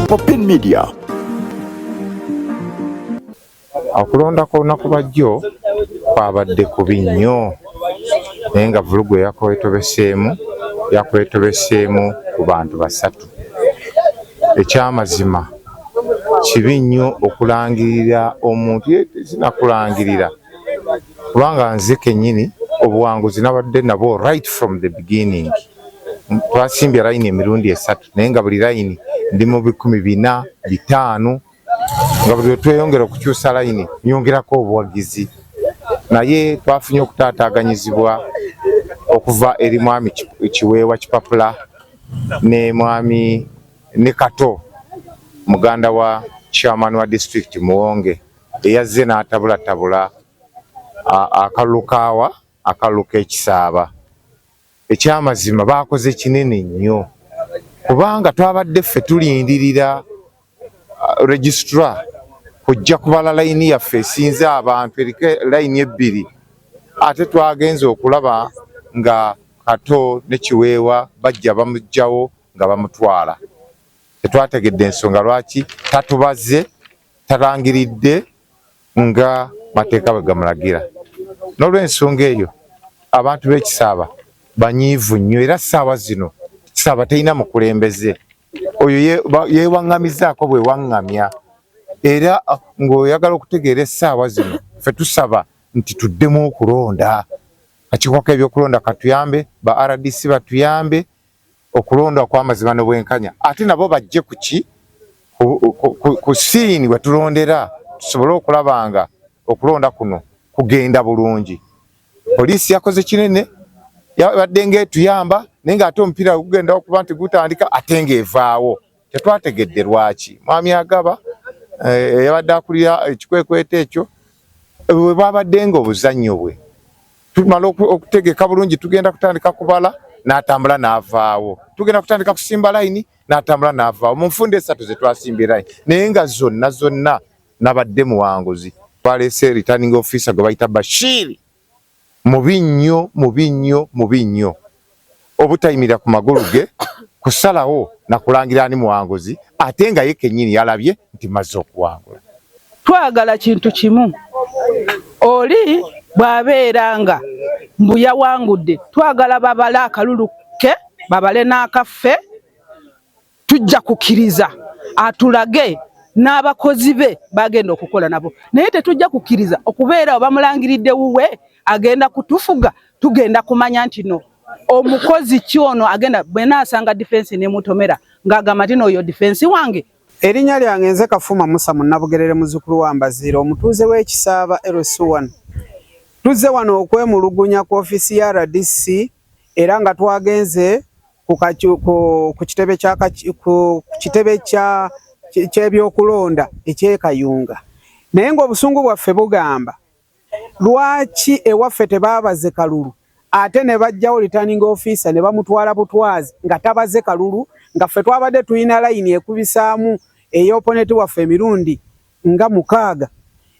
Popin Media. Okulonda kw'olunaku lwa jjo kwabadde kubi nnyo, naye nga vvulugu eyakwetobeseemu yakwetobeseemu ku bantu basatu. Ekyamazima kibi nnyo okulangirira omuntu, ye sinakulangirira kubanga nze kennyini obuwanguzi nabadde nabwo right from the beginning. Twasimbye layini emirundi esatu, naye nga buli layini ndi mu 400, 500, nga buli lwe tweyongera okukyusa layini nyongerako obuwagizi, naye twafunye okutaataaganyizibwa okuva eri mwami Kiweewa Kipapula ne mwami ne Kato, muganda wa chairman wa district Muwonge, eyazze n'atabulatabula akalulu kaawa akalulu k'ekisaaba. Ekyamazima baakoze kinene nnyo, kubanga twabadde ffe tulindirira registrar kujja kubala layini yaffe esinze abantu, eriko layini ebbiri, ate twagenze okulaba nga Kato ne Kiweewa bajja bamuggyawo nga bamutwala. Tetwategedde ensonga lwaki tatubaze, talangiridde nga mateeka bwe gamulagira. N'olw'ensonga eyo abantu b'ekisaaba banyiivu nnyo, era ssaawa zino Kisaaba terina mukulembeze. Oyo yeewaŋŋamizaako bwe waŋŋamya, era ng'oyagala okutegeera essaawa zino ffe tusaba nti tuddemu okulonda. Akakiiko k'ebyokulonda katuyambe, ba RDC batuyambe okulonda okw'amazima n'obwenkanya, ate nabo bajje ku ki ku siini we tulondera, tusobole okulaba nga okulonda kuno kugenda bulungi. Poliisi yakoze kinene, yabadde ng'etuyamba, naye ng'ate omupiira gugenda okuba nti gutandika ate ng'evaawo. Tetwategedde lwaki. Mwami Agaba yabadde akulira ekikwekweto ekyo, bwe bwabadde ng'obuzannyo bwe tumala okutegeka bulungi, tugenda kutandika kubala, n'atambula n'avaawo. Tugenda kutandika kusimba layini, n'atambula n'avaawo. Mu nfunda esatu ze twasimbye layini, naye nga zonna zonna nabadde muwanguzi. Twaleese returning officer gwe bayita Bashiri, mubi nnyo, mubi nnyo, mubi nnyo, obutayimirira ku magulu ge kusalawo nakulangira ani muwanguzi, ate nga ye kennyini yalabye nti mazze okuwangula. Twagala kintu kimu, oli bw'abeera nga mbu yawangudde, twagala babale akalulu ke, babale n'akaffe. Tujja kukkiriza atulage n'abakozi be bagenda okukola nabo, naye tetujja kukkiriza okubeera bamulangiridde wuwe agenda kutufuga. Tugenda kumanya nti no omukozi ki ono agenda bwenaasanga defense nemutomera ng'agamba nti n'oyo defense wange. Erinnya lyange nze Kafuma Musa Munnabugerere, muzzukulu wa Mbaziira, omutuuze w'Ekisaaba LC1. Tuzze wano okwemulugunya ku ofiisi ya RDC, era nga twagenze ku kitebe kya ky'ebyokulonda eky'e Kayunga, naye ng'obusungu bwaffe bugamba, lwaki ewaffe tebaabaze kalulu, ate ne bajjawo returning officer ne bamutwala butwazi nga tabaze kalulu, nga ffe twabadde tulina layini ekubisaamu ey'opponent waffe emirundi nga mukaaga,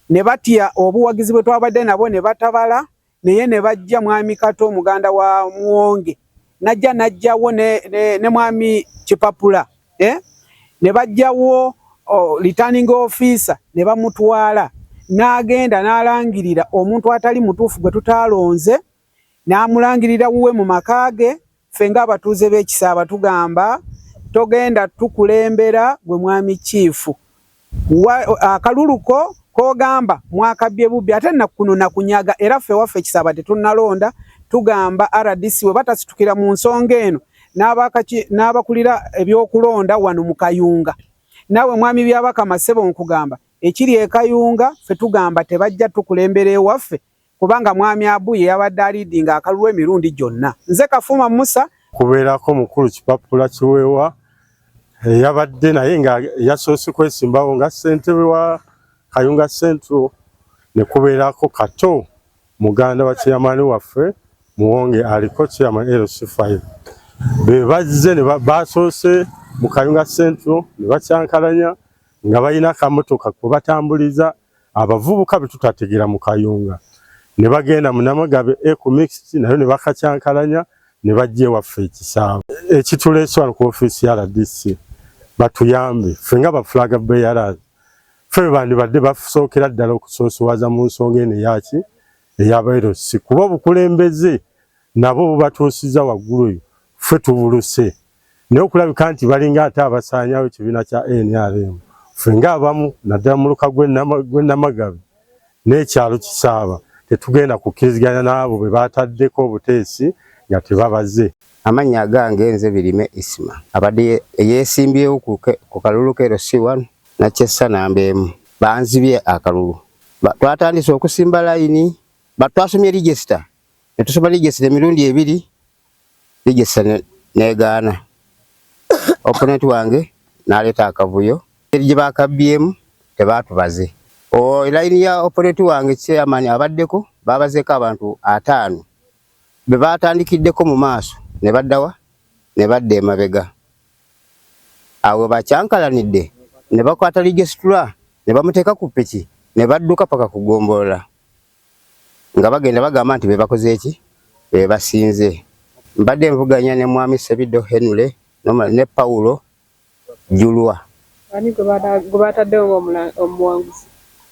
ne batya obuwagizi bwe twabadde nabo ne batabala, naye ne bajja mwami Kato, muganda wa Muwonge, najja najjawo ne mwami Kipapula, eh? Ne bajjawo, oh, returning officer ne bamutwala n'agenda n'alangirira omuntu atali mutuufu gwe tutaalonze, n'amulangirira wuwe mu maka ge. Ffe ng'abatuuze b'Ekisaaba tugamba, togenda tukulembera gwe mwami chief. Akalulu ko kogamba mwakabbye bubbi, ate nakuno nakunyaga, era ffe waffe Ekisaaba tetunnalonda. Tugamba RDC we batasitukira mu nsonga eno n'abakulira ebyokulonda wano mu Kayunga, naawe mwami Byabakama ssebo, nkugamba ekiri e Kayunga, ffe tugamba tebajja tukulembera ewaffe, kubanga mwami Abuye yabadde aleadinga akalulu emirundi gyonna. Nze Kafuma Musa. Kubeerako mukulu Kipapula Kiweewa, yabadde naye nga yasoose kwesimbawo nga ssentebe wa Kayunga Central, ne kubeerako Kato, muganda wa chairman waffe Muwonge, aliko chairman LC5. Be bazze ne basoose mu Kayunga Central ne bakyankalanya nga balina akamotoka kwe batambuliza abavubuka be tutategeera mu Kayunga, ne bagenda mu Namagabe Eco Mixed, nayo ne bakakyankalanya, ne bajja ewaffe Ekisaaba. Ekituleese wano ku ofiisi ya RDC, Batuyambe ffe nga ba flag bearers, ffe bandibadde basookera ddala okusoosowaza mu nsonga eno eyaki ey'aba LC, kuba obukulembeze nabo bubatuusiza waggulu eyo, ffe tubuluse. Naye okulabika nti balinga ate abasaanyawo ekibiina kya NRM, ffe ng'abamu naddala muluka gw'e Namagabe n'ekyalo Kisaaba, tetugenda kukkiriziganya n'abo be bataddeko obuteesi nga tebabaze. Amannya agange nze Birime Isima, abadde eyeesimbyewo ku kalulu ka LC1 Nakyessa namba 1. Banzibye akalulu. Twatandise okusimba layini, twasomye register, ne tusoma register emirundi ebiri, register negaana. Opponent wange n'aleeta akavuyo, engeri gye bakabbyemu tebaatubaze. Layini ya opponent wange, chairman abaddeko, babazeeko abantu 50 be batandikiddeko mu maaso ne baddawa ne badda emabega. Awo bakyankalanidde ne bakwata registrar ne bamuteeka ku piki ne badduka paka ku ggombolola, nga bagenda bagamba nti be bakoze eki, be basinze. Mbadde nvuganya ne mwami Sebiddo Henry ne Paulo Julwa. Ani gwe bataddewo ng'omuwanguzi?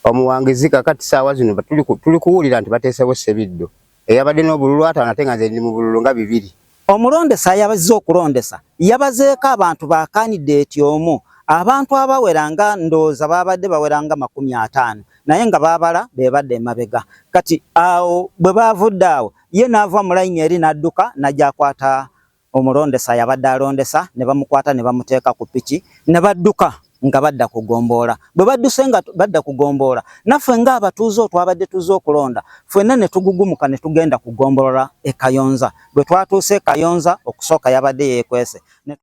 Omuwanguzi kakati saawa zino tuli kuwulira nti bateesewo Sebiddo eyabadde n'obululu 50, ate nga nze ndi mu bululu nga 2. Omulondesa yabazze okulondesa, yabazeeko abantu ba candidate omu, abantu abawera nga ndowooza babadde bawera nga 50, naye nga babala be badde emabega. Kati awo bwe bavudde awo, ye n'ava mu layini eri n'adduka n'ajja akwata omulondesa yabadde alondesa, ne bamukwata ne bamuteeka ku piki ne badduka nga badda ku ggombolola. Bwe badduse nga badda ku ggombolola, naffe ng'abatuuze otwabadde tuzze okulonda ffenna ne tugugumuka ne tugenda ku ggombolola e Kayonza. Bwe twatuuse e Kayonza, okusooka yabadde yeekwese.